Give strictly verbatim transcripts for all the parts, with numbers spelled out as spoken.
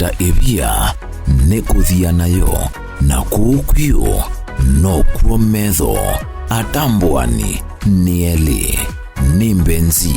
Ta ĩvia nĩ kũthia nayo, na kũu kwĩũ nokw'o metho. Atambũani nĩ elĩ, nĩ Mbenzi.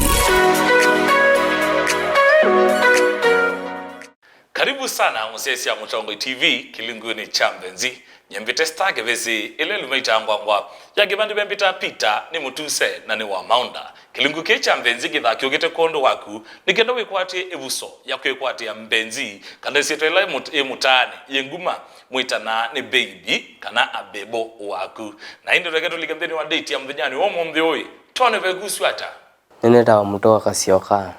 Karibu sana mũsyaĩĩsya Mũtongoi T V kĩlungunĩ kya Mbenzi. Nyie mbĩte Star Kĩvĩsĩ, ĩla ĩluma ĩtangwangwa ya kĩvandĩ vembĩta Peter nĩ Mũtuse na nĩ wa Maunda. Kĩlungu kĩĩ kya Mbenzi kĩthaa kĩũkĩte kwondũ waku, nĩ kenda wĩkwatĩe ĩvuso ya kwĩkwatĩa Mbenzi, kana ĩsyĩtwa ĩla ĩmũt-, ĩmũtaanĩ, yĩ nguma, mwĩtanaa nĩ baby kana abebo waku. Na ĩndĩ tũeke tũlike nthĩnĩ wa date ya mũthenyanĩ wa ũmũnthĩ ũĩ, twone vekusw'a ata. Nĩnĩtawa Mũtũa Kasyoka.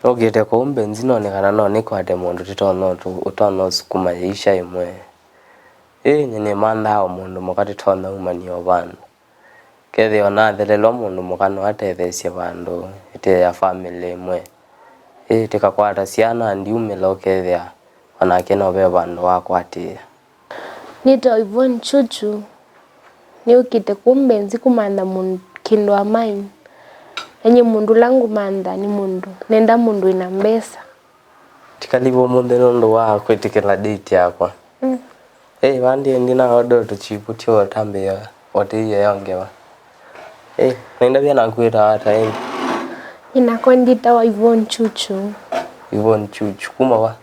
Nũkĩte kũu Mbenzi none kana no nĩkwate mũndũ tũtonya ũtu-, ũtonya ũsukuma yĩisha ĩmwe. Ĩ, nyie nĩmanthaa o mũndũ mũka tũtonya umany'a o vandũ. Kethĩwa nathelelwa mũndũ mũka no atetheesye vandũ, ĩtee ya family ĩmwe. Ĩ, tĩkakwata syana ndiumĩla ũkethĩa onake no ve vandũ wakwatĩĩa. Nĩtawa Yvonne Chuchu. Nĩũkĩte kũu Mbenzi kũmantha mũndũ kĩndũ wa mine. Na nyie mũndũ ũla ngũmantha nĩ mũndũ nenda mũndũ wĩna mbesa. Tikaliva ũmũnthĩ nũndũ wa kwĩtĩkĩla date yakwa. Mm. Ĩ, vandĩ ĩndĩ na order tũchipu tyo tambĩa otĩie yongewa. Ĩ, na indavya naku wĩtawa ata ĩndĩ? Nyie nakwa ndĩtawa Yvonne Chuchu. Yvonne Chuchu. Kuma va?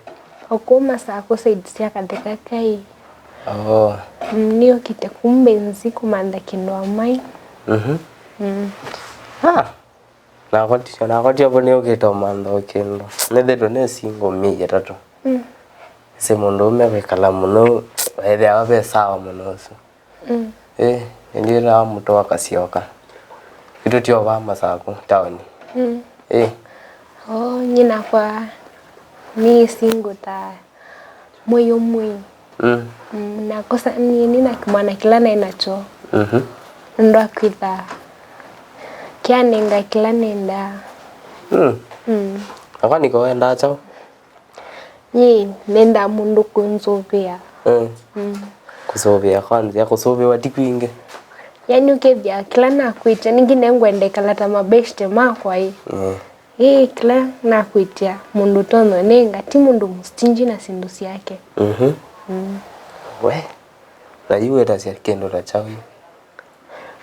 O kuma Saku side sya Katheka Kai. Oh. Mm, nĩũkĩte kũu Mbenzi kũmantha kĩndũ wa mine. Mhm. Mm. Ah. Nakwa ti-, nakwa tio vo nĩũkĩte ũmantha o kĩndũ. Nĩthĩtwe nĩ single myei ĩtatũ. Mm. Sĩ mũndũũme kwĩkala mũno, ethĩawa ve sawa mũno ũsu. Mm. Ĩ, nĩndĩtawa Mũtũa Kasyoka. Kwitũ tio va Masaku taoni. Mm. Ĩ. Oh, nyie nakwa nĩ single ta mwei ũmwe. Mm. Mm, nakosa nini na kĩmwana kĩla naĩ nakyo. Mhm. Nũndũ wa kwĩtha kĩanenga kĩla nendaa. Mm. Mm. Nakwa nĩko wendaa kyaũ? Nyie nendaa mũndũ kũnzũvĩa. Mm. Mm. Kũsũvĩa kwa nzĩa, kũsũvĩwa ti kwingĩ. Yaani ũkethĩa kĩla nakwĩtya, ningĩ nengwenda ĩkala ta mabeshte makwa ĩ. Mm. Ĩĩ, kĩla nakwĩtya mũndũ ũtonya ũnenga, ti mũndũ mũstinji na syĩndũ syake. Mhm. Mm. We, na yu wĩtasya kĩndũ ta kyaũ yu?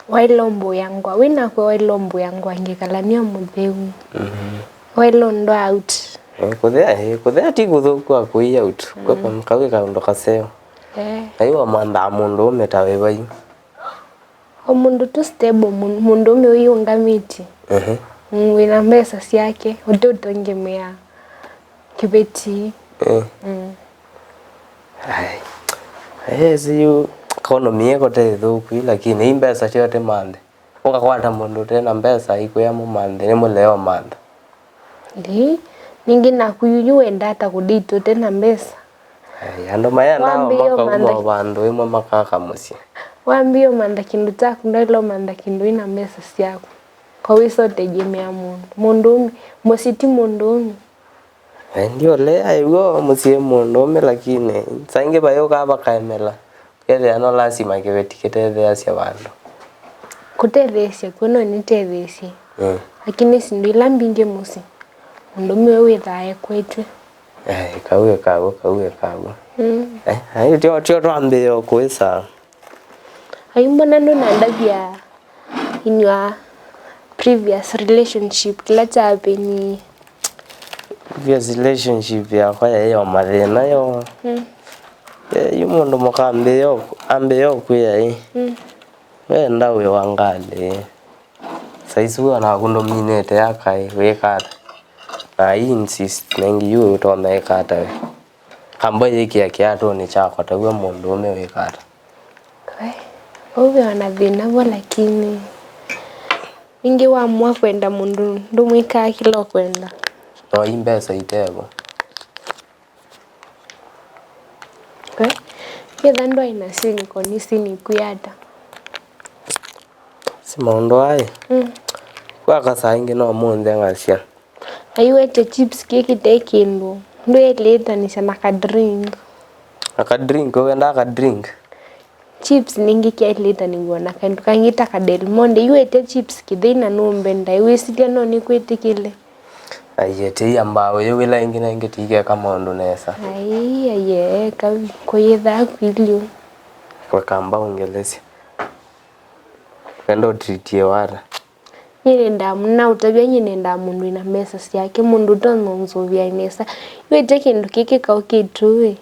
Waĩle ũmbũĩa ngũa, wĩ nakwa waĩle ũmbũĩa ngũa ngĩkala nĩo mũtheu. Mhm. Waĩle ũndwaa out. Eh, kũthea, eh, kũthea ti kũthũku wa kũi out. Kwĩ, mm, kau nĩ kaũndũ kaseo. Eh. Na yu wamanthaa mũndũũme ta wĩva yu? O mũndũ tu stable, mũ-, mũndũũme ũyũngamĩtye. Ehe. Mm, wĩna mbesa syake, ũteũtengemea kĩveti. Eh. Mm. Ai. Yes, yu economy ĩko te ĩthũku, lakini i mbesa syote manthe. Ũkakwata mũndũ ũte na mbesa, ikwĩa mũmanthe, nĩ mũleo mantha. Ĩĩ, ningĩ naku yu, yu wendaa ata kũdate ũte na mbesa? Ai, andũ mayandaa makauma vandũ ĩmwe makaka mũsyĩ. Wambĩĩa ũmantha kĩndũ kyaku, ndwaĩle ũmantha kĩndũ wĩna mbesa syaku. Kwa wĩsa ũtegemea mũndũ. Mũndũũme, mũsyĩ ti mũndũũme. Ai, ndiũlea ĩw'o mũsyĩ mũndũũme, lakini saa ingĩ vayũkaa vakaemela. Kethĩa no lasima kĩveti kĩtetheeasya vandũ. Kũtetheesya kw'o no nĩtetheesye. Mm. Lakini syĩndũ ila mbingĩ mũsyĩ, mũndũũme ũyũ wĩthaa ekwetw'e. Eh, kau ĩ kaw'o, kau ĩ kaw'o. Mm. Eh, aĩ tyo, tyo twambĩĩe o kũĩsa. Ai, mbona ndũnandavya in your previous relationship, kĩla kya happen? Previous relationship yakwa yaĩ o mathĩna yo. Mm. Eh, yu mũndũ mũka ambĩĩa o-, ambĩĩa o kwĩa ĩ. Mm. Wenda wĩ wa ngalĩ. Saisi wĩ onaku ndũminĩte akaĩ wĩka ata? Na I insist, nengi yu ũtonya ĩka ata we? Kamba yĩkĩa kĩatũnĩ kyakwa ta w'o mũndũũme wĩka ata? We, ũu wĩ ona thĩna vo, lakini ĩngĩ wamua kwenda mũndũ ndũmwĩkaa kĩla ũkwenda. No i mbesa itevo. We, ketha ndwaĩ nasyo nĩko nĩsĩ nĩkwĩa ata? Si maũndũ aĩ. Mm. Kwaka saa ingĩ no mũntheng'asya. Aiwete chips kĩkĩte kĩndũ. Ndwĩlĩtanĩsya na ka drink. Na ka drink, ũwendaa ka drink? Chips ningĩ kyaĩlĩtanĩw'a na kĩndũ kangĩ ta ka Del Monte. Iwete chips kĩthei na nũmbenda. Wĩsilya no nĩkwĩtĩkĩle. Aiye, tĩia mbaũ yĩu ĩla ĩngĩ na ĩngĩ tĩikeka maũndũ nesa. Ai, aiye, eka kũyĩthaa kwiliu. Kweka mbaũ ngelesya. Wenda ũtreatie wata? Nyie nĩndaa mũndũ, naũtavya nyie nĩndaa mũndũ wĩna mbesa syake, mũndũ ũtonya ũnzũvĩa nesa. Wĩte kĩndũ kĩkĩ kaũkĩtu ĩ.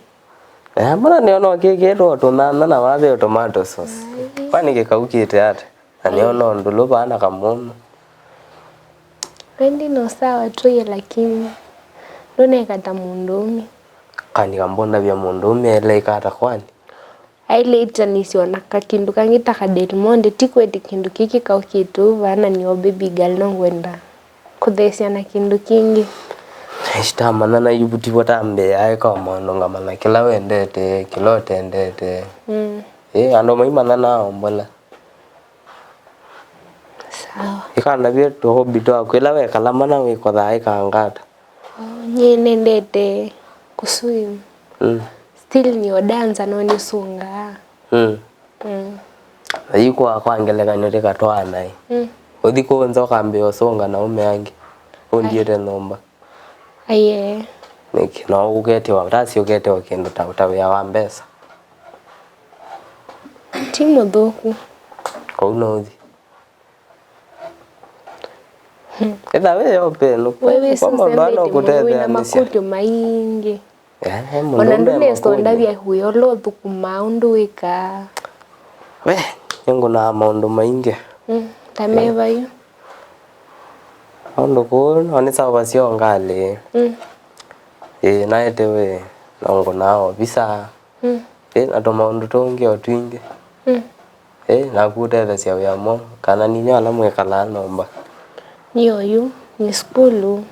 Eh, mbona nĩona ũkĩkĩtwe o tũnyanya na vave o tomato sauce. Ai. Kwani kĩkaũkĩte ata? Na nĩona ũndũ lũ vana kamũnũ. Wendi no sawa tũye, lakini ndũneka ta mũndũũme. Kwani kambonavya mũndũũme ele ĩkata kwani? Ailĩtanĩsya o na ka kĩndũ kangĩ ta ka Del Monte, ti kwĩtĩ kĩndũ kĩkĩ kaũkĩtu vana nĩ o baby girl, no ngwenda kũtheesya na kĩndũ kĩngĩ. Shitamanya na yu tivo tambĩaa ĩka o maũndũ ngamanya kĩla wendete, kĩla ũtendete. Mm. Ĩ, andũ maimanya na ombola. Sawa. Ĩkandavye tũhobi twaku, ĩla wekala mana wĩkothaa ĩkangata. Oh, nyie nendete kũswim. Mm. Still nĩ o dancer no nĩsũngaa. Mm. Mm. Na yu kwa, kwa ngelekany'o tĩkatwaanae. Mm. Ũthi kũũ nza ũkambĩĩa ũsũnga na ũme angĩ. Ũndiĩte nyũmba. Aiee. Nĩkĩ? No ũketiwa, tasi ũketiwa kĩndũ ta, ta wĩa wa mbesa. Ti mũthũku. Kũu no ũthi. Hmm. Ĩtha wĩ open, kwa maũndũ ala ũkũtetheanĩsya. Wĩna makũlyo maingĩ. Eh, eh, mũndũ ona ndũnesondavya wĩa ũla ũthũkũmaa ũndũ wĩkaa. We, nĩngũnaa maũndũ maingĩ. Mm, ta meva yu? Maũndũ kũũ, no nĩ sava syo ngalĩ. Mm. Ĩĩ, naetewe, no ngũnaa ovisa. Mm. Ĩ, na tũmaũndũ tũngĩ o twingĩ. Mm. Ĩ, naku ũtethasya wĩa mwaũ, kana ninyu ala mwĩkalaa nyũmba? Nĩ oyu, nĩ sukulu,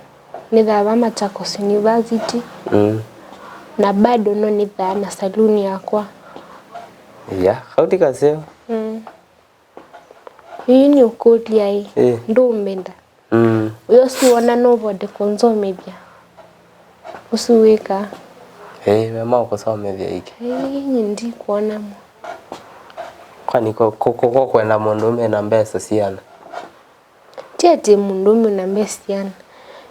nĩthaa va Machakos University. Mm. Na bado no nĩthaa na saluni yakwa. Iya, kau ti kaseo. Mm. Yu nĩũkũlya ĩ, ĩ, ndũmbenda? Mm. Ũyo ũsu wona nũvote kũnzomethya? Ũsu wĩka? Ĩĩ, we ma ũkũsomethya ĩkĩ? Ĩĩ, nyie ndikwona mo. Kwani ko, ko, ko, ko kwenda mũndũũme na mbesa siana? Ti atĩ mũndũũme na mbesa siana.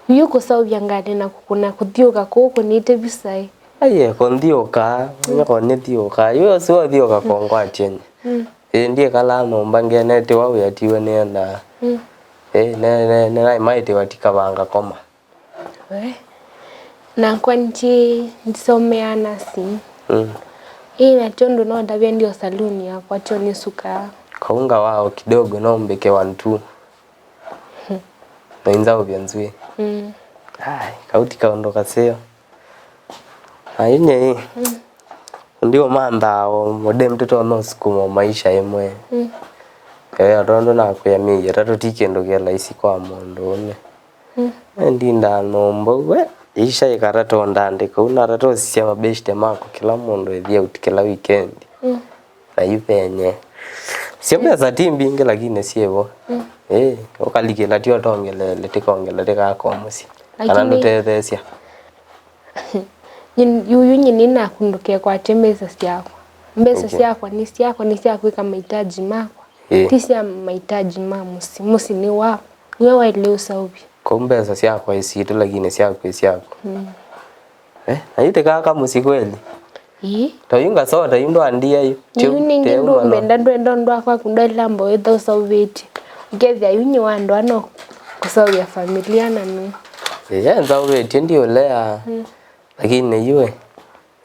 Yu kũseũvya ngalĩ na kũkũna kũthiũka kũu kũnĩte visa ĩ? Aiye, kũnthiũka, nyie kũnĩthiũka. Yu ũsu ũthiũka kũngwatye nyie. Mm. Ĩĩ, ndikalaa nyũmba ngenetiwa wĩa tiwe nĩendaa. Mm. Ĩĩ, ne, ne, ne, naĩ maĩtĩwa ti kavanga koma. We. Nakwa ndyĩ ndisomeaa nursing. Mm. Ĩĩ, na tondũ no ndavya ndio saluni yakwa tyo nĩsukaa. Kaunga wao kidogo no mbĩke one two. Hmm. Na inzaũvya nzw'ĩ. Mm. Ai, kau ti kaũndũ kaseo. Ayu nyie, mm, ndiũmanthaa o mũdem tũtonya ũsukuma maisha ĩmwe. Mm. Ĩĩ, tondũ nakwĩa mĩĩ ĩtatũ ti kĩndũ kĩ laisi kwa mũndũũme. Mm. Ndindaa nyũmba we, isha ĩkatata ũndandĩka ũu, natata ũsisya mabeshte makwa kĩla mũndũ ĩthi out kĩla weekend. Mm. Na yu venye. Sio mbesa ti mbingĩ lakini syĩvo. Mm. Ĩĩ, ũkalikĩla ti ũtongelele, tĩkongela tĩkakwa mũsyĩ. Kana lakini ndũtetheesya. Nyi-, yuyu nyie nĩnakundũke kwatya mbesa syakwa. Mbesa, okay, syakwa nĩ syakwa, nĩ sya kwĩka mahitaji makwa. Ĩĩ. Ti sya mahitaji ma mũsyĩ. Mũsyĩ nĩ waku. Nĩwe waĩle ũseũvya. Kau mbesa syakwa ĩ sitũ lakini syaku ĩ syaku. Mm. Eh, na yu tĩkaka mũsyĩ kweli? Ĩĩ. Ta yu ngasota yu ndwandia yu. Yu ningĩ ndũmbenda, ndwenda ũndũ wakwa kũndwaĩla mboetha ũseũvĩtye. Ũkethĩa yu nĩ wa andũ ano kũseũvya familia na nũ. Ĩĩ, nzaũvĩtye ndiũlea. Mm. Lakini yu ĩ,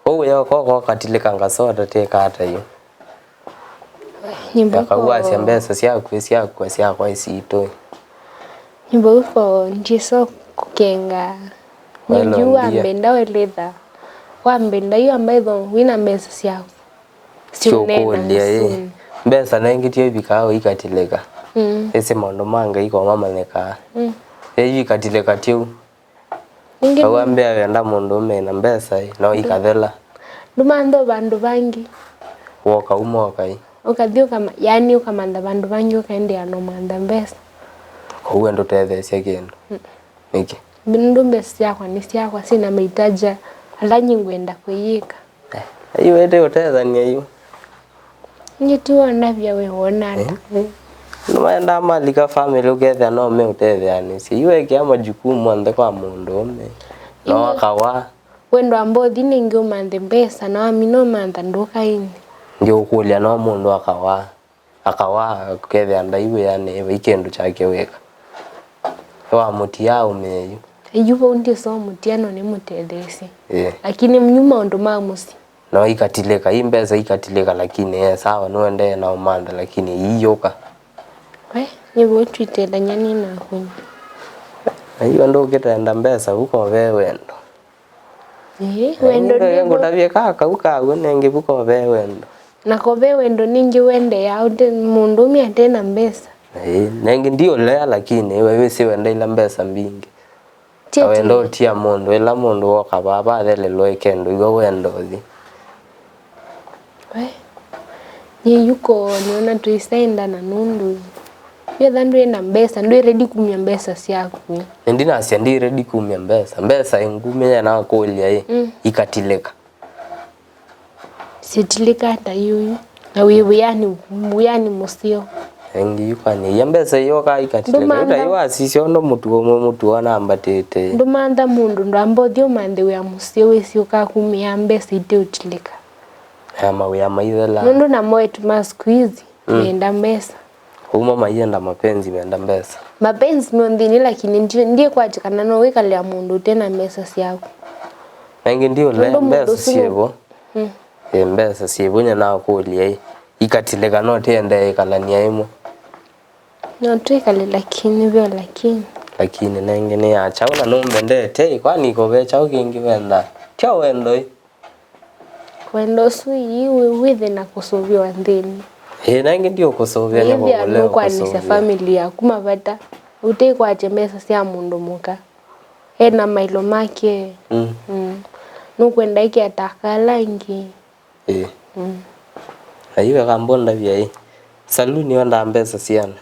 ũu wĩa ũkoko katilĩka ngasota tĩkata yu. Nyimbo iko. Akauasya mbesa syaku ĩ syaku, syakwa ĩ sitũ. Nyimbo iko ndyĩsa kũkenga. Nĩngi wambenda welĩtha. Wambenda yu ambaitho wĩna mbesa syaku. Siũkũlya ĩ. Mbesa nengĩ tyo ivikaa ũikatilĩka. Mm. Ĩsĩ maũndũ ma Ngai ko mamanyĩkaa. Mm. Ĩ yu ikatilĩka tyu. Ningĩ. Au ambĩa wenda mũndũũme na mbesa ĩ, no ikathela. Ndũmantha vandũ vangĩ. Woka uma ũkai. Ũkathi ũkama-, yaani ũkamantha vandũ vangĩ ũkaendeea na ũmantha mbesa. Kwoou we ndũtetheesya kĩndũ. Mm. Nĩkĩ? Nũndũ mbesa syakwa nĩ syakwa, syĩna mahitaji ala nyie ngwenda kwĩyĩka. Eh, yu wete ũtethany'a yu. Nyie ti wandavya we wona ata? Eh, eh. Nĩmaendaa malika family ũkethĩa no meũtetheanĩsye. Yu wekĩa majukumu onthe kwa mũndũũme. No akawa. Wendo amba ũthi nĩngĩ ũmanthe mbesa, na wamina ũmantha ndũkainĩ. Ndiũkũlya no mũndũ akawa. Akawa kethĩa ndai wĩanĩ, vai kĩndũ kyake wĩka. Wamũtia aũmĩe yu. Yu vau ndĩsomũtia no nĩmũtetheesye. Ĩĩ. Lakini nyu maũndũ ma mũsyĩ. No ikatilĩka, i mbesa ikatilĩka, lakini e sawa, nũendee na ũmantha, lakini iiyũka. We, nĩ vau twĩtethany'a nĩ naku. Na yu andũ ũkĩtenda mbesa, ũkove wendo. Ĩĩ, wendo nĩ ngũtavye ka kau kaw'o nengĩ vu kove wendo. Na kove wendo ningĩ wendeaa ũte mũndũũme ate na mbesa. Ĩĩ, nengĩ ndiũlea, lakini we wĩsĩ wendeile mbesa mbingĩ. Na wendo ũtia mũndũ, ĩla mũndũ woka vaa vathelelwa ĩ kĩndũ, iwe wendo ũthi. We, nyie yuko nĩona tũisaendana nũndũ yetha ndwĩ na mbesa, ndwĩ ready kumya mbesa syaku. Nĩ ndinasya ndi ready kumya mbesa. Mbesa ĩngumĩe nakũlya ĩ, mm, ikatilĩka. Sitilĩka ata yuyu? Na wĩ wĩanĩ, wĩanĩ mũseo. Engĩ yu kwani, ya mbesa yoka ikatilĩka. Ndũmantha. Ũtai wasisya ũndũ mũtuo, mũtuo nambatĩte. Ndũmantha mũndũ, ndwamba ũthi ũmanthe wĩa mũseo wĩsĩ ũkakumĩa mbesa iteũtilĩka. Ya mawĩa maithela. Nũndũ namo etu ma siku hizi, mm, menda mbesa. Uma maienda mapenzi menda mbesa. Mapenzi me nthĩnĩ, lakini ndi-, ndikwatĩ kana no wĩkalĩa mũndũ ũte na mbesa syaku. Nengĩ ndiũlea. Nũndũ mũndũ mbesa ũsu syĩvo. Mm. Ĩ, mbesa syĩvo nyanakũlya ĩ. Ikatilĩka no tiendee ĩkalania ĩmwe. No twĩkale lakini vyo lakini. Lakini nengĩ nĩ ya kyaũ na nũmbendete ĩ, kwani kove kyaũ kĩngĩ wenda? Tyo wendo ĩ. Wendo ũsu ii wĩ, wĩthĩ na kũsũvĩwa nthĩnĩ. Ĩĩ, nengĩ ndiũkũsũvĩa nĩ ĩthĩa nũkwanĩsya family yaku mavata, ũtĩkwatya mbesa sya mũndũ mũka. Ena mailo make. Mm. Mm. Nũkwenda ĩkĩa ta kala ĩngĩ. Ĩĩ. Mm. Na yu akambondavya ĩ. Saluni wendaa mbesa siana?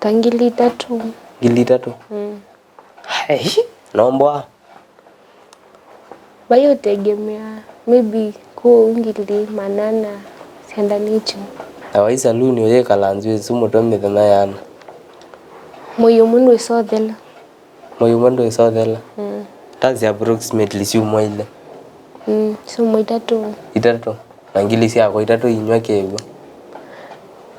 Ta ngili itatũ. Ngili itatũ? Mm. Ai, nombwa. Vai ũtegemea, maybe kũu ngili manana syandanĩtye. Na vai saluni ũyĩkala nzwĩ isu mũtwe mĩthenya yana? Mwei ũmwe ndwĩsothela. Mwei ũmwe ndwĩsothela? Mm. That's approximately syumwa ilĩ. Mm, syumwa itatũ. Itatũ? Na ngili syakwa itatũ inywa kĩw'ũ.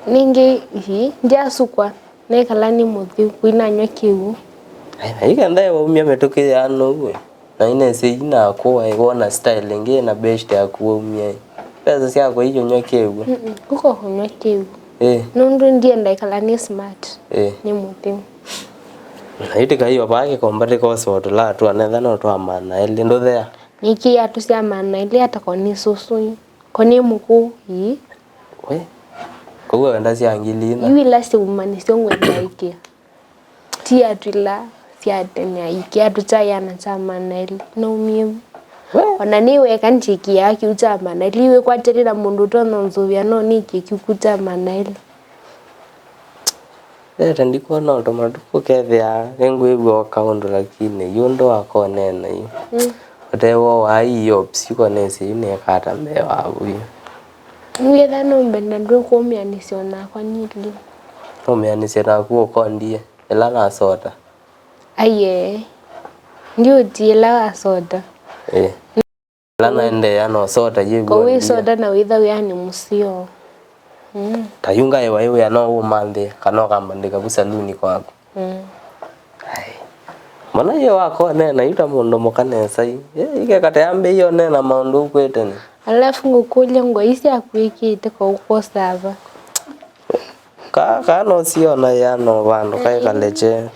Ningĩ, ii, ndyasukwa, nekala nĩ mũtheu, kũinanywa kĩw'ũ. Ai, na ikenda waumya mĩtũkĩ ya nũu, na inese inakũwa, wona style ĩngĩ na best yaku waumya. Mbesa syakwa inywa kĩw'ũ. Mm-mm, kuko kũnywa kĩw'ũ. Eh. Nũndũ ndienda ikala nĩ smart. Eh. Nĩ mũtheu. Na yu tĩkaio vaa kĩkomba tĩkosotũla twanetha no twa maana elĩ ndũthea. Nĩkĩ iatũ sya maana elĩ atako nĩ sũsũ yu? Ko nĩ mũkũũ, ii. We, kwoou wenda sya ngili ina? Yu ila syaumanĩsyo ngwenda ĩkĩa. Ti iatũ ila sya tene, ai, kĩatũ kya yana kya maana elĩ. Naumie vu. We. Ona nĩ weka nĩkĩaa kĩu kya maana elĩ. Wĩkwatĩlĩ na mũndũ ũtonya ũnzũvĩa no nĩkĩe kĩu kya maana elĩ. Ete ndikwona ũtũ matukũ kethĩa nĩngwĩw'a o kaũndũ lakini yu ũndũ wa koneena yu. Mm. Ũtewoo wa ii ops yukonesi yu nĩkata mbee wa vu yu. Ngetha nũmbenda ndwĩkũmĩanĩsya onakwa nili. Nũmĩanĩsye naku ũkondie ĩla nasota. Aiee. Ndiũtie ĩla wasota. Ĩĩ. Ĩla naendeea na ũsota yĩw'a. Kowĩ sota na wĩtha wĩanĩ mũseo. Mm. Ta yu ngaĩwa ĩ wĩa no ũmanthĩ kana ũkambandĩka vu saluni kwaku. Mm. Ai. Mana yĩ wakonena yu ta mũndũ mũka nesa yu. Ĩ, ikekata yambĩie ũnena maũndũ ũkwĩte nĩ. Alafu ngũkũlya ngũa ii syaku ĩkĩte ko ũkosava. Ka, ka no siona ya no vandũ kaikale kye.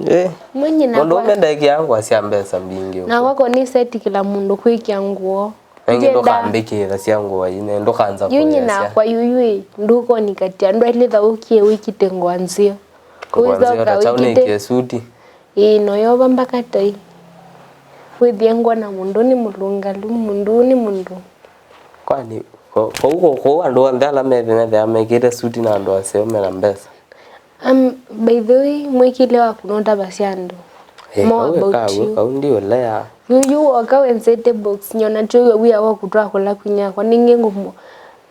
Eh. Mũndũ ũme ndekĩa ngũa sya mbesa mbingĩ ũkũ. Na kwako nĩ seti kĩla mũndũ kwĩkĩa ngũo. Nengĩ ndũkambĩkĩĩthasya ngũa ine, ndũkanza kũyasya. Yu nyina kwa yuyu ĩ, ndũkonikatia, ndwailĩtha ũkie wĩkĩte ngũa nzeo. Ngũa nzeo ta kyaũ nĩkĩe suti. Ĩĩ, no yova mbaka tai. Wĩthie ngũa na mũndũ nĩ mũlũngalu, mũndũ nĩ mũndũ. Kwani, ko-, kũu kũkũ andũ onthe ala methĩ methĩawa mekĩte suti na andũ aseo mena mbesa? Um, by the way, mwĩkĩle waku nũtavasya andũ. Eh, more about you. Kau ndiũlea. Yuyu woka wenzete box, nyona tũiwe wia waku twakũla kwini yakwa, ningĩ ngũmũ.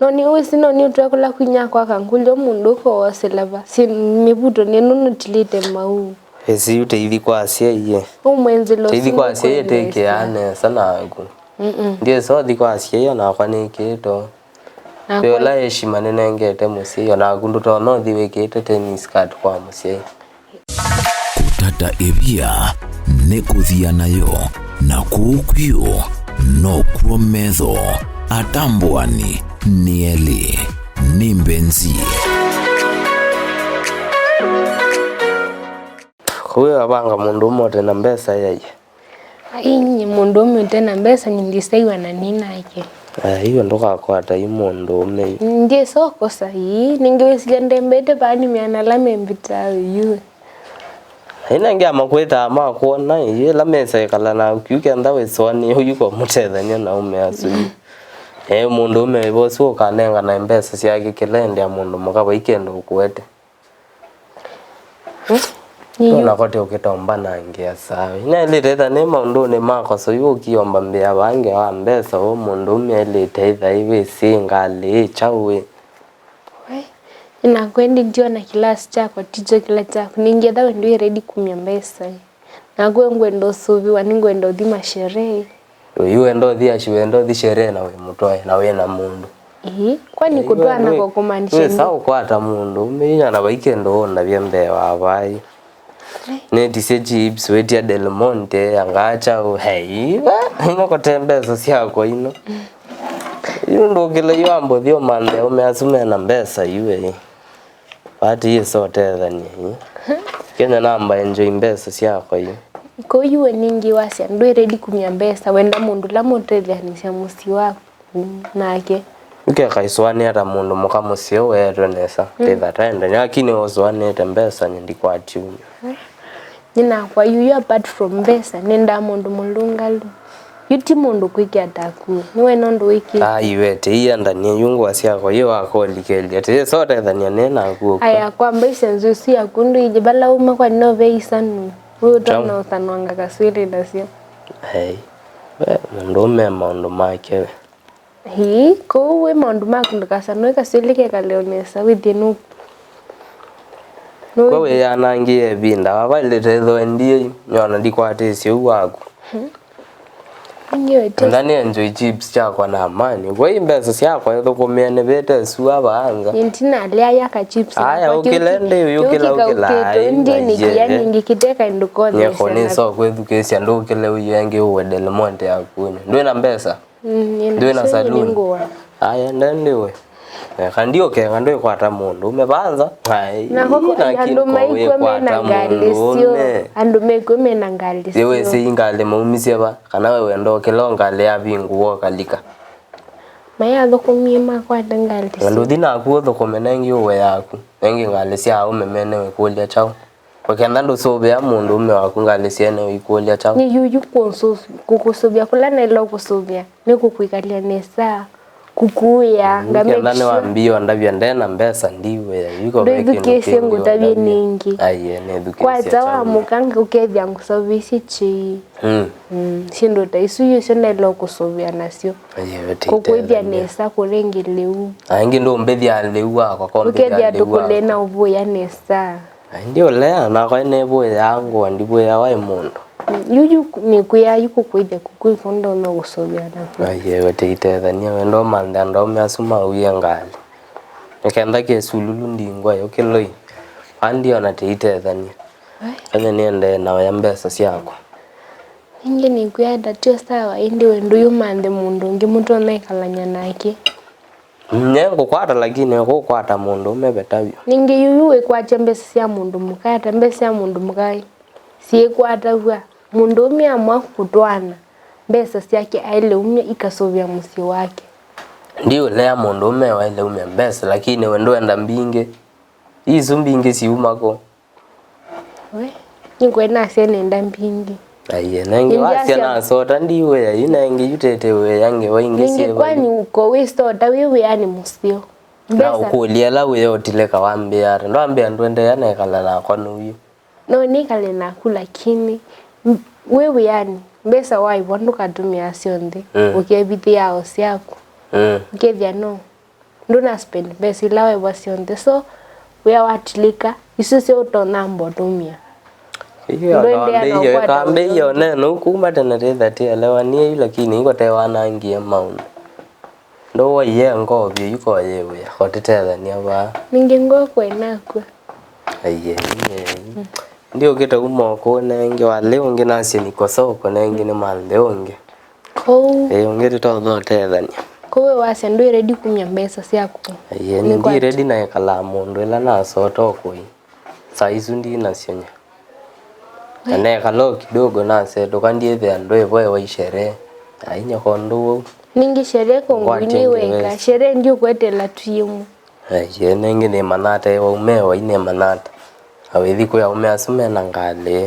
No nĩ wĩsĩ, no nĩ ũtwekũla kwinya kwaka ngũlyo mũndũ ũkowosela va. Si mĩvuto nĩ nũnũtilĩte mau. Ĩsi yu teithi kwa asyai ye. Ũmwenzela teithi kwa asyai ĩtĩkĩaa nesa naku. Mm-mm. Ndiĩsa ũthi kwa asyai onakwa nĩkĩĩto. Nakwa ĩla heshima nĩnengete mũsyai, onaku ndũtonya ũthi wĩkĩĩte tennis skirt kwa mũsyai. Kũtata ĩvia nĩ kũthia nayo, na kũu kwĩũ nokw'o metho. Atambũani nĩ elĩ, nĩ mbenzi. Kũu avanga mũndũ ũmwe ũte na mbesa yaie. Ai, nyie mũndũũme ũte na mbesa, nĩ ndĩsaiwa na nĩ nake. Ai, we ndũkakwata yu mũndũũme yu. Ndyĩsa ũkosa ii, nĩngĩ wĩsilya ndembete vaa nĩ mĩana ala membitaa yu. Ai, nangĩ amakwĩtaa makwona ii, ĩla mesa ĩkala naku yu kenda wĩsũanĩe ũyu kwa mũtethany'a na ũme asu yu. Ee, mũndũũme wĩva ũsu ũkanenganae mbesa syake kĩla endea mũndũ mũka vai kĩndũ ũkũete. Hmm? Nĩyo. Ona kote ũkĩtomba na ngĩa sawa. Inaĩlĩte ĩtha nĩ maũndũnĩ makoso yu ũkiomba mbĩa vange wa mbesa, o mũndũũme aĩlĩte ĩtha ĩwĩsĩ ngalĩ ĩ kyaũ ĩ. We, nĩnakwendi ndiona kĩlasi kyakwa tikyo kĩla kyaku. Nĩngĩetha we ndwĩ ready kumya mbesa ĩ. Nakwa ngwenda ũsũvĩwa, nĩngwenda ũthi masherehe. Yu wenda ũthi ashi, wenda ũthi sherehe na wĩ mũtwae, na wĩ na mũndũ. Ĩĩ, kwani kũtwaana kwa kũmaanisha nĩ? Wĩsa ũkwata mũndũ, ũmĩinya na vai kĩndũ ũnavya mbee wa vai. Netisye chips, wĩtia Del Monte, anga kyaũ, hei, ino kote mbesa syakwa ino. Yu ndũkĩle yu ambũthi ũmanthe, ũme asu mena mbesa yu, ĩĩ. Vati yĩsa ũtethany'a yu. Kenya namba enjoy mbesa syakwa yu. Kũu yu we ningĩ wasya ndwĩ ready kumya mbesa, wenda mũndũ ũla mũtetheanĩsya mũsyĩ waku nake. Ũkeka ĩsũanĩa ta mũndũ mũka mũseo weetwe nesa. Mm. Tĩtha taendany'a, lakini ũsũanĩte mbesa nĩ ndikwatiumya. Nĩ nakwa yu, yu apart from mbesa, nendaa mũndũ mũlũngalu. Yu ti mũndũ kwĩkĩa taku. Nĩwe nũndũ wĩkĩte. Ai, we, tĩiendanie yu ngũa syakwa, yu wakolikelya. Tĩĩ so tethania nĩ naku ũkwa. Aya, kwa mbaisya nzũ isu yaku ndũilyĩ vala uma kwa no ve isanu. Ũyũ twana ũsanwanga kaswĩlĩ nasyo. Ai, we, mũndũ ũme maũndũ make we. Ĩĩ, kũu wĩ maũndũ maku ndũkasanwe kaswĩlĩ kekale o nesa, wĩthĩe nũ-, nũ-, kwa wĩyanangĩe ĩvinda, vavailĩte ĩtho endie, nyona ndikwatĩsye ũu waku. Hmm. Nĩwĩtĩsye. Enda nĩ enjoy chips kyakwa na amani. Kwa hii mbesa syakwa ĩthũkũmĩe nĩvĩte sua vaanza. Nĩ ndinalea yaka chips. Aya, nakwa kĩu ũkĩle kĩ-, ndĩ ũyũ, kĩu ũkĩla, ũkĩla, kĩkaukĩtwe, ai, ndiĩ na nĩkĩa yeye. Ningĩ kĩteka ndũkothesya. Nyeko nĩ so kwĩthukĩĩsya ndũkĩle ũyũ engĩ ũwe Del Monte yaku. Ndwĩ na mbesa? Mm, ndwĩ na saloon? Aya, ndendiwe. Eka ndiũkenga ndwĩkwata mũndũ ũme vanza. Ai, na koko, na andũ maikwe mena ngalĩ syo. Andũ maikwe mena ngalĩ syo. Yewĩsĩ ngalĩ maumisye va? Kana we wenda ũkĩla ngalĩ yavingũwa ũkalika? Mayathũkũmie makwata ngalĩ syo. Ndũthi naku ũthũkũme nengi ũwe yaku. Nengi ngalĩ sya aũme mene wĩkũlya kyaũ? Ũkenda ndũsũvĩa mũndũũme waku ngalĩ syene ũikũlya kyaũ? Nĩ yuyu kũsũv-, kũkũsũvĩa kũla naĩle ũkũsũvĩa, nĩ kũkwĩkalya nesa, kũkũĩa, ngamekisya. Kenda nĩwambie ũndavya nde na mbesa ndiwĩa, iko ve kĩndũ kĩngĩ ũndavya. Ndwĩthukĩĩsye ngũtavye nĩngĩ. Aiye, nĩthukĩĩsye. Kwata wa mũka ũkethĩa ngũsũvĩisye kyei. Mm. Mm, syĩndũ ta isu yu syo naĩle ũkũsũvĩa nasyo. Aiye, we tĩitethania. Kũkwĩthya nesa kũrĩ ngĩ lĩu. Aingĩ ndũmbĩthya lĩu wakwa, kombĩthya lĩu wakwa. Ũkethĩa tũkũle na ũvũya nesa. Ai, ndiũlea, nakwa nĩvũĩaa ngũa, ndivũĩawa ĩ mũndũ. Yu, yu, nĩkwĩaa yu kũkwĩthya kũkwĩka ũndũ ũna ũkũsũvĩa naku. Ai, ewe tĩitethania, wenda ũmanthe andũ aũme asu maũie ngalĩ. Nĩkenda kĩsululu ndingwa yo kĩloi. Andi ona tĩitethania. Ai. Ene nĩendee na oya mbesa syakwa. Ningĩ nĩkwĩa ata tyo sawa, ĩndĩ we ndũyũmanthe mũndũ ũngĩ mũtonya ĩkalany'a nake. Nye ngũkwata, lakini kũkwata mũndũ ũme veta vyũ. Ningĩ yuyu wĩkwatya mbesa sya mũndũ mũka ata? Mbesa sya mũndũ mũka syĩkwataw'a. Mũndũ ũme amwa kũtwaana, mbesa syake aĩle umya ikasũvĩa mũsyĩ wake. Ndiũlea mũndũ ũme waĩle umya mbesa, lakini we ndwenda mbingĩ. Isu mbingĩ siuma kũ? We, nĩngwe nasya nenda mbingĩ. Aiye, nengĩ wasya nasota ndiwĩa, yu nengĩ yu tete wĩa ngewa ingĩ. Ningĩ syĩ kwani uko wĩ sota wĩ wĩanĩ mũseo? Na mbesa. Ũkũlya ĩla wĩa ũtileka wambĩa ata? Ndwambĩa ndwendeea nekala nakwa nũyu. No nĩkale naku, lakini m-, wĩ wĩanĩ, mbesa waĩvwa ndũkatũmĩa syonthe, mm, ũkevithĩaa o syaku. Mm. Ũkethĩa no. ndũna spend mbesa ila wewa syonthe. So, wĩa watilĩka, isu syo ũtonamba ũtũmĩa. Iyo ndũendeea na ũkwata ũkambĩie ũndũ ũngĩ. Ũnene ũu kuma tene tĩtha tĩelewa niĩ yu, lakini iko tewanangie maũndũ. Ndũwaiye ngoo vyũ yu koyĩwĩa, kotĩtethania vaa. Ningĩ ngoo kwĩ nakw'a. Aiye, aiye. Ndiũkĩte uma ũkũũ nengĩ, walĩ ũngĩ nasye niko soko nengĩ nĩ manthĩ ũngĩ. Kũu. Ĩĩ, ũngĩ tũtonya ũtethania. Kũu we wasya ndwĩ ready kumya mbesa syaku. Aiye, nĩ ndi ready na ĩkalaa mũndũ ĩla nasota ũkũi. Saa isu ndinasyo nya. Na nekala o kidogo nasetũka, ndyĩthĩa ndwĩvo ewa isherehe. Ainya kondũ wau. Ningĩ sherehe kũngũinĩ weka. Sherehe ndiũkwetela tu yĩmwe. Aiye, nengĩ nĩmanyata ewa umewa inĩmanyata. Awĩthi kwĩ aume asu mena ngalĩ.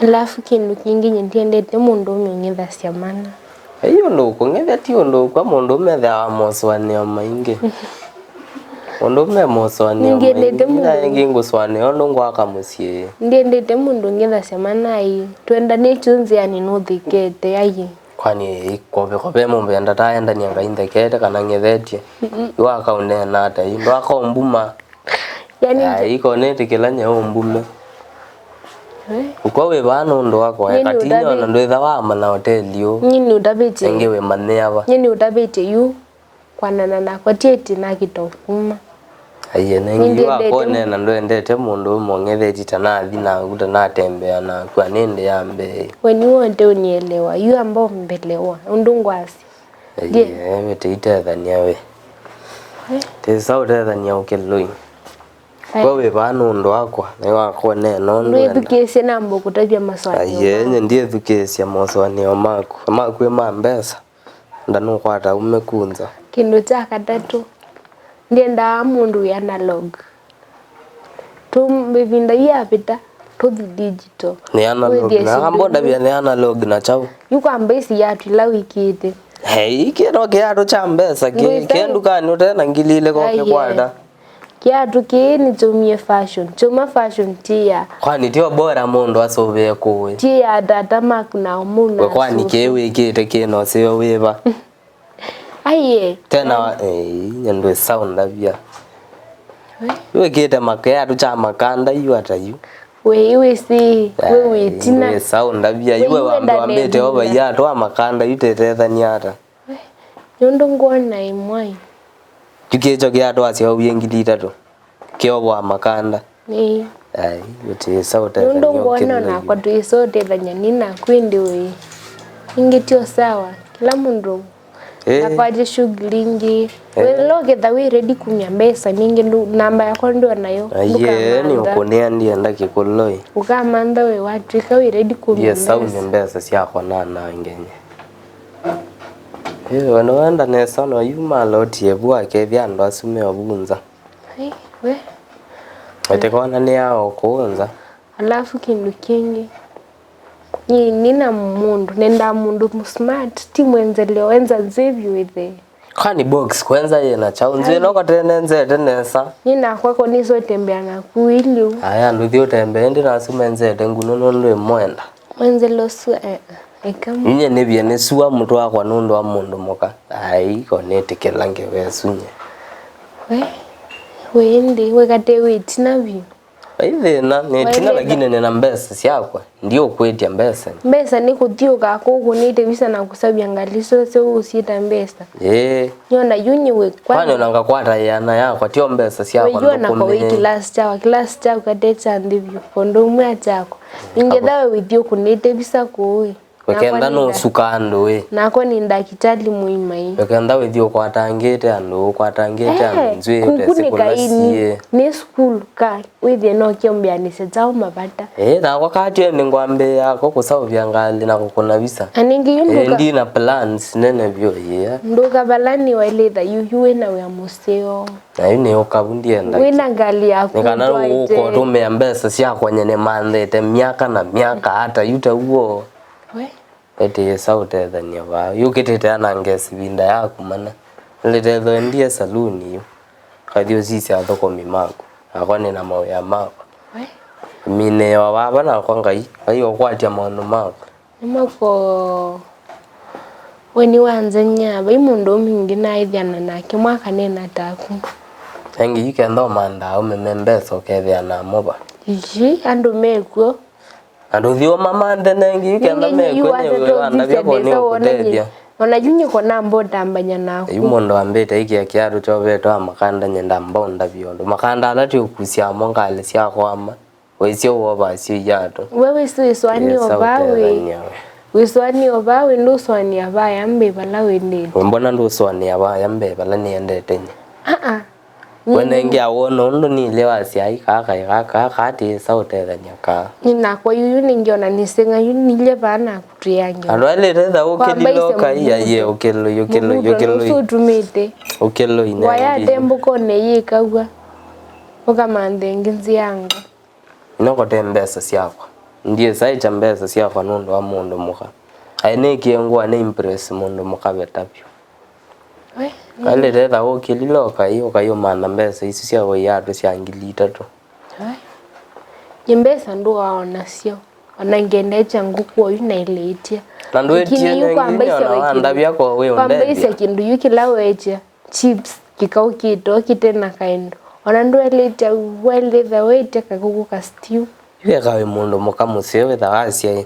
Alafu kĩndũ kĩngĩ, nyie ndiendete mũndũũme ũng'ethasya mana. Ĩĩ, ũndũ ũkũng'ethya ti ũndũ ũkw'a, mũndũũme ethĩawa mosũanĩo maingĩ. Mũndũũme mosũanĩo maingĩ, na ĩngĩ ngũsũanĩa ũndũ ngwaka mũsyĩ. Ndiendete mũndũ ũng'ethasya mana ĩĩ. Twendanĩtye nzĩanĩ nũthĩkĩte, aiĩ. Kwani ĩĩ, kove, kove mũndũ enda taendania Ngai nthekete kana ng'ethetye? Yu akaũneena ata yu? Ndwakaũmbuma. Yani, ai, iko nĩtĩkĩla nyaũ mbume. Eh? Ũkwa wĩ vaa nũndũ wakwa, nyie eka ti nĩũtavĩ- nyona ndwĩtha wamanya hoteli ũ. Nyie nĩũtavĩtye. Ĩngĩ wĩmanyĩa va? Nyie nĩũtavĩtye yu kwanana nakwa, ti ĩtĩ nakĩta ũkuma. Aiye, nengi yu ndiendete akonena ndwendete mũndũ ũmwe ũng'ethetye ta nathi naku, ta natembea naku, anĩndĩ ya mbee. We nĩwote ũnielewa, yu amba ũmbelewa, ũndũ ngwasya. Ndiye. Aiye, we tĩitethania we. Eh? Tĩsa ũtethania ũkĩlũi. We wĩ vaa nũndũ wakwa, nĩ wakwa ũneena ũndũ wenda. Ndwĩthukĩĩsye namba kũtavya masũanĩo. Aiye, nye ndiĩthukĩĩsya mosũanĩo maku. Maku ĩ ma mbesa, nda nũkwata ume kunza. Kĩndũ kya katatũ, ndiendaa mũndũ wĩ analog. Tu ĩvinda ii yavĩta, tũthi digital. Nĩ analog. Wĩthĩe na syĩndũ ambonda vya nĩ analog na chau. Yu kwa mbesi yatwĩla wĩkĩte. Hei, kĩno kĩatũ kya mbesa kĩ, ndwĩta kĩ ndukanĩ ũte na ngili ilĩ ko. Aiye. Kĩkwata. Kĩatũ kĩĩ nĩkyaumie fashion. Kyauma fashion ti ya. Kwani tio bora mũndũ asũvĩe kũĩ? Ti ya tata maku na ũmũna. We kwani kĩĩ wĩkĩte kĩno seo wĩva? Aiye. Tena wa, ei, nyandũ ĩsaũndavya. We. Wĩkĩte makĩatũ kya makanda yu ata yu. We, wĩsĩ, we wĩtina. Ndwĩsa ũndavya, we iwe wambĩte o vaiatũ a makanda yu tĩtethania ata. Nũndũ ngwona ĩmwe. Yu kĩkyo kĩatũ asyaũwie ngili itatũ. Kĩovoa makanda. Ĩĩ. Ai, ũtĩsa ũtethania. Nũndũ ngwona ũkĩlũi. Nakwa twĩsa ũtethania nĩ naku ĩndĩ wĩ. Ĩngĩ tio sawa. Kĩla mũndũ. Ĩĩ. Ndakwatye shughuli ingĩ. Ĩĩ. We lo ketha wĩ ready kumya mbesa ningĩ ndu-, namba yakwa ndwĩ nayo. Aiye, nĩ ndũkamantha. Ũkũnĩa ndienda kĩkũlũi. Ũkamantha we watwĩka wĩ ready kumya mbesa. Yes, sauni mbesa syakwa nanangenye. Ĩĩ, we nĩwenda nesa no yu malotie vu akethĩa andũ asu me ovu nza. Ai, we. Ĩtĩkona nĩ ao kũũ nza. Alafu kĩndũ kĩngĩ. Nyie nina mũndũ, nendaa mũndũ mũ smart, ti mwenzeleo, enza nzĩvi wĩthe. Kwani box kwenza yĩna kyaũ? Nzĩ no katene nzete nesa. Nyie nakwa ko nĩsotembea naku iliu. Aya, ndũthi ũtembee, ĩndĩ nasu menzete nguno nũndũ ĩmwenda. Mwenzeleo sua, eh, eh, eka mu- Inye nĩvye nĩ sua mũtwe wakwa nũndũ wa mũndũ mũka. Ai, ko nĩtĩkĩla ngewa ĩsu nye. We, we ĩndĩ, we kate wĩtina vyũ. Vai thĩna, nĩ ĩtina lakini nĩna mbesa syakwa. Ndiũkwĩtya mbesa. Mbesa nĩ kũthiũka kũkũnĩte visa na kũsavya ngalĩ syo syo ũsyĩta mbesa. Ĩĩ. Nyona yu nĩ wĩ kwani ona ngakwata yĩana yakwa, tio mbesa syakwa. Wĩyona kwa wĩ ndũkũnĩe. Kĩlasi kyakwa, kĩlasi kyaku kate kya nthĩ vyũ, kũndũ ũmwe akyakwa. Ingetha we wĩthiũkũnĩte visa kũũ ĩ. Wekenda nũsuka andũ ĩ. Nakwa nĩ ndakitali mũima ĩ. Wekenda wĩthi ũkwatangĩte andũ, ũkwatangĩte andũ, eh, nzwĩ ũtesĩ kũkunĩka kũla ĩni siĩ. Nĩ sukulu ka, wĩthĩe no kĩombeanĩsya kyaũ mavata. Ĩĩ, nakwa katyo nĩ ngwambĩĩa ko kũsaũvya ngalĩ na kũkũna visa. Na ningĩ yu ĩĩ, ndũka- ndi na plans nene vyũ, yeah. Ndũka vala nĩ wailĩtha yu, yu wĩna wĩa mũseo. Na yu nĩ ũkavu ndienda. Wĩna ngalĩ yaku. Nĩ kana ũtwaĩte. Ũkũtũmĩa mbesa syakwa nyene manthete myaka na myaka ata yu ta uo. We. Ĩtĩĩsa ũtethany'a vaa. Yũkĩtĩte anange ĩvinda yaku mana. Nĩlĩtethwe ndie saluni yu. Kathi ũsisye athũkũmi maku. Nakwa nĩna mawĩa makwa. We. Minĩĩwa vava nakwa Ngai. Ngai ũkwatya maũndũ makwa. Nĩmako. We nĩwanzany'a, vai mũndũ ũmwe ĩngĩ naaĩthĩana nake, mwakanena taku. Engĩ yu kenda ũmandaa aũme me mbesa ũkethĩa namo va. Ĩĩ, andũ mekw'o. Na ndũthi ũmamanthe nengĩ yu kenda mekw'o nĩ wĩwandavya ko nĩ ũkũtethya. Ona yu nyiko namba ũtambany'a naku. Yu mũndũ ambĩte aikia kiatũ kyovetwe amakanda nyenda mbaũndavya ũndũ. Makanda ala ti ũkusya mo ngalĩ sya kwama. Wĩsĩ ũwova asyo iatũ. We wĩsĩ wĩsũanĩa ũvaa wĩ. Wĩsũanĩa ũvaa wĩ, ndũsũanĩa vaya mbee vala wendete. Mbona ndũsũanĩa vaya mbee vala nĩendete nye? Aa. We nengĩ awona ũndũ nĩlĩ wasya ai kaa kaĩ kaa kaa kaa tĩĩsa ũtethany'a kaa. Nĩ nakwa yuyu nĩngĩ ona nĩseng'a yu nilye vaa naku twĩange. Andũ ailĩte tha ũkĩlilo kai aiye ũkĩloi ũkĩloi ũkĩloi. Ũsu ũtumĩte. Ũkĩloi nengĩ. Waya atembũkone yĩkaw'a. Ũkamanthe ĩngĩ nzĩango. Ino kote mbesa syakwa. Ndyĩsa ĩkya mbesa syakwa nũndũ wa mũndũ mũka. Aĩ nĩkĩe ngũa nĩ impress mũndũ mũka veta vyũ. We, ailĩte tha ũkĩlilo ũkai ũkai ũmantha mbesa isu sya wĩatũ sya ngili itatũ. We. Nĩ mbesa ndũawa nasyo. Ona ngenda ĩkya ngũkũ oyu na ĩlĩtya. Na ndwĩtie nengĩ yu kwamba isya wandavya ko wĩ ũndethya. Kwamba isya kĩndũ yu kĩla weekya. Chips, kĩkaũ kĩtoo kĩte na kaĩndũ. Ona ndwaĩlĩte waĩlĩtha wĩtya kakũkũ ka stew. Yu eka wĩ mũndũ mũka mũseo wĩtha wasya ĩ,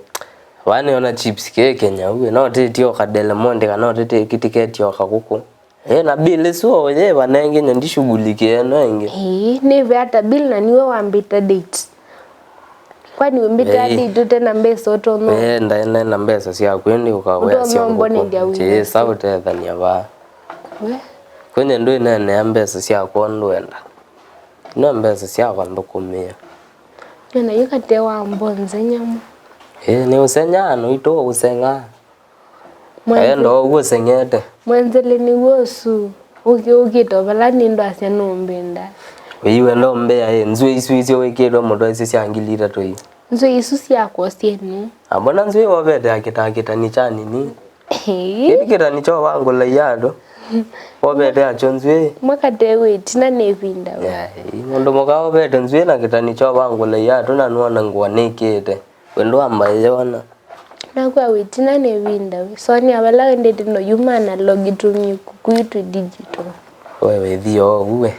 vaa nĩona chips kĩĩ kĩnyau ĩ, no tĩtio ka Del Monte kana tĩtĩkĩtĩketio kakũkũ. Ĩ, na bill ĩsu o yĩva nengĩ nye ndishughulikie ĩno ĩngĩ. Ĩĩ, nĩve ata bill na niwe wambĩta date. Kwani wĩmbĩtaa date ũte na mbesa ũtonya? Ĩĩ, ndaĩ na mbesa syaku ĩndĩ ũkawĩa sya ngũkũ. Ũtonya ũmbonethya wĩna. Ĩĩ, sa ũtethany'a vaa. We. Kwenye ndwĩneenea mbesa syakwa ũndũ wenda. No mbesa syakwa nthũkũmĩe. Nĩona yu kate wa mbonze nyamu. Ĩĩ, nĩ ũsenyaa, no itũ ũsengaa. Mwenze-, aenda ũguo ũseng'ete. Mwenzele nĩw'o ũsu. Ũkĩ-, ũkĩte o vala nĩ ndwasya nũmbĩnda. Ĩĩ, wenda ũmbĩa, ĩ, nzw'ĩ isu isyo wĩkĩtwe mũtwe isu sya ngili itatũ ii. Nzw'ĩ isu syakwa syenu. Ambona nzw'ĩ wovete akĩta kĩtani kya nini. Ĩĩ. Kĩti kĩtani kyo wangũla iatũ. Wovete akyo nzw'ĩ. Mwakate wĩtina nĩ ĩvinda we. Ĩĩ, mũndũ mũka wovete nzw'ĩ na kĩtani kyo wangũla iatũ na nũona ngũa nĩkĩte. We ndwamba ĩyona. Nakw'a wĩtina nĩ ĩvinda we. Sonia vala wendete no yuma analogi tũmie kũkũ yu twĩ digital. We wĩthio ũu we.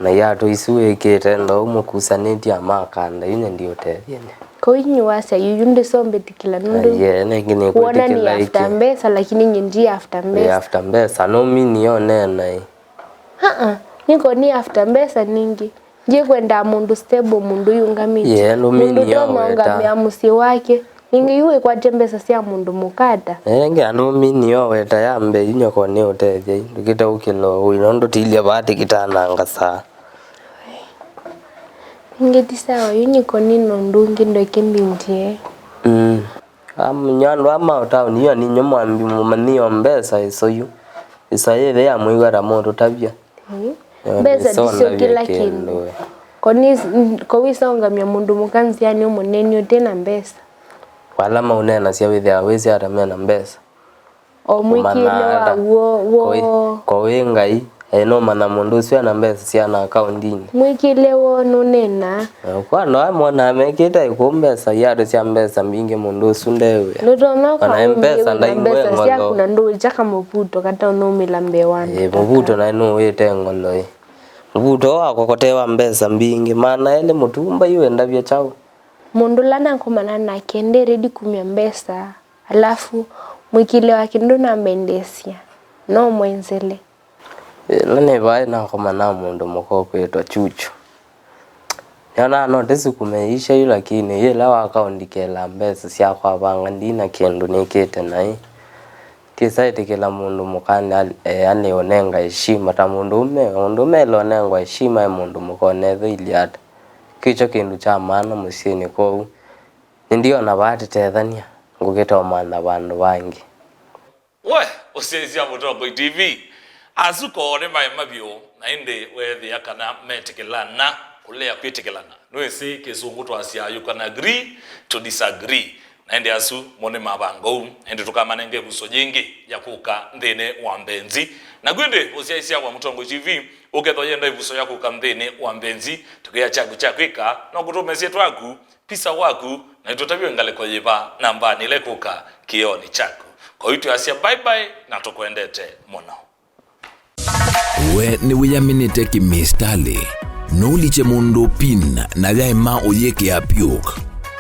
Na iatũ isu wĩkĩte ndou mũkusanĩtye amakanda yu nye ndiũtethye nye. Kau inyu wasya yuyu ndĩsombĩtĩkĩla nũndũ. Aiye, nengĩ nĩkwĩtĩkĩla. Wona nĩ after mbesa, lakini nye ndi after mbesa. After mbesa, no mini yo nena ĩ. Aa, nĩko nĩ after mbesa ningĩ. Ndikwenda mũndũ stable, mũndũ yũngamĩte. Ye, no mini yo weta. Mũndũ ũtonya ũngamĩa mũsyĩ wake. Ningĩ yu wĩkwatya mbesa sya mũndũ mũka ata? Enge, no mini yo weta ya mbee yu nyoko nĩ ũtethya yu. Ndũkĩte ũkĩlo ũi, no ndũtilye vaa tĩkĩtananga saa. Ningĩ ti sawa, yu nyiko nĩ nũndũ ũngĩ ndweke mbindie. Mm. Amũnywa andũ aa ma taoni, yu aninyu mwambi mũmanyĩo mbesa ĩso yu. Ĩsa yĩthĩ ya mwĩw'a ta mũtũtavya. Ĩĩ. Yo, mbesa ndĩsondavya tisyo kĩla kĩndũ. Kĩndũ. Ko nĩ, ko wĩsaũngamya mũndũ mũka nzĩanĩ ũmũneeny'a ũte na mbesa. Vala maũneenasya wĩthĩawa wĩsĩ ata me na mbesa. O mwĩkĩĩle wa w'o, w'o. Ko wĩ, ko wĩ Ngai, e, nũmanya mũndũ ũsu ena mbesa syana akaundinĩ. Mwĩkĩĩle w'o nũneenaa. E, kwa andũ aa monaa mekĩte ĩkũũ mbesa, iatũ sya mbesa mbingĩ mũndũ ũsu ndewĩa. Nũtonya ũkaundie wĩna mbesa syaku na ndũũkya kamũvuto kataũnũmĩla mbee wa andũ. E, mũvuto naĩ nũwĩte ng'olo ĩ. Mũvuto wakwa kote wa mbesa mbingĩ, maana elĩ mũtumba yu endavya kyaũ? Mũndũ ũla nakomana nake nde ready kumya mbesa. Alafu, mwĩkĩĩle wake ndũnambendeesya, no mwenzele. Ĩla nĩ vaĩ nakomana na mũndũ mũka ũkwĩtwa Chuchu. Nĩonaa no tĩsukume ĩisha yu, lakini yĩla wakaũndikĩĩla mbesa syakwa vanga ndi na kĩndũ nĩkĩte naĩ. Tĩsa ĩtĩkĩla mũndũ mũka ale, e, ale ũnenga heshima ta mũndũũme. Mũndũũme ĩla ũnengwa heshima e mũndũ mũka ũnethwa ilyĩ ata. Kĩkyo kĩndũ kya maana mũsyĩnĩ kwoou. Nĩndiona vaa tũtethany'a, ngũkĩta ũmantha vandũ vangĩ. We, ũsyaĩĩsya Mũtongoi T V. Asu koo nĩ maema vyũ, na ĩndĩ weethĩa kana metĩkĩlana, kũlea kwĩtĩkĩlana. Nĩwĩsĩ kĩsũngũ twasya you can agree to disagree. Na ĩndĩ asu mo nĩ mavanga ũu, na ĩndĩ tũkamanenga ĩvuso yĩngĩ ya kũka nthĩnĩ wa mbenzi. Naku ĩndĩ ũsyaĩĩsya wa Mũtongoi T V, ũkethwa yenda ĩvuso ya kũka nthĩnĩ wa mbenzi, tũkĩa kyaku kya kwĩka, no kũtũmesye twaku, pisa waku, na ĩtũtavye ngalĩko yĩva nambanĩ ĩla ĩkũka kĩonĩ kyaku. Kwoou twĩasya bye bye na tũkwendete mũno. We nĩwĩyaminĩte kĩmĩsitalĩ? Nũlikye mũndũ pin na yaema ũyĩkĩa PUK.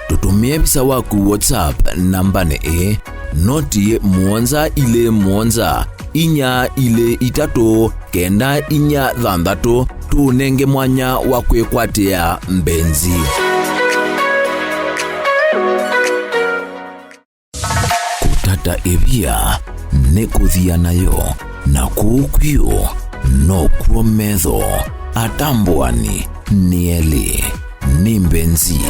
Tũtũmĩe visa waku WhatsApp nambanĩ ĩĩ, noti mũonza ilĩ mũonza, inya ilĩ itatũ, kenda inya thanthatũ, tũũnenge mwanya wa kwĩkwatĩa mbenzi. Kũtata ĩvia nĩ kũthia nayo, na kũu kwĩũ nokw'o metho. Atambũani nĩ elĩ, nĩ mbenzi.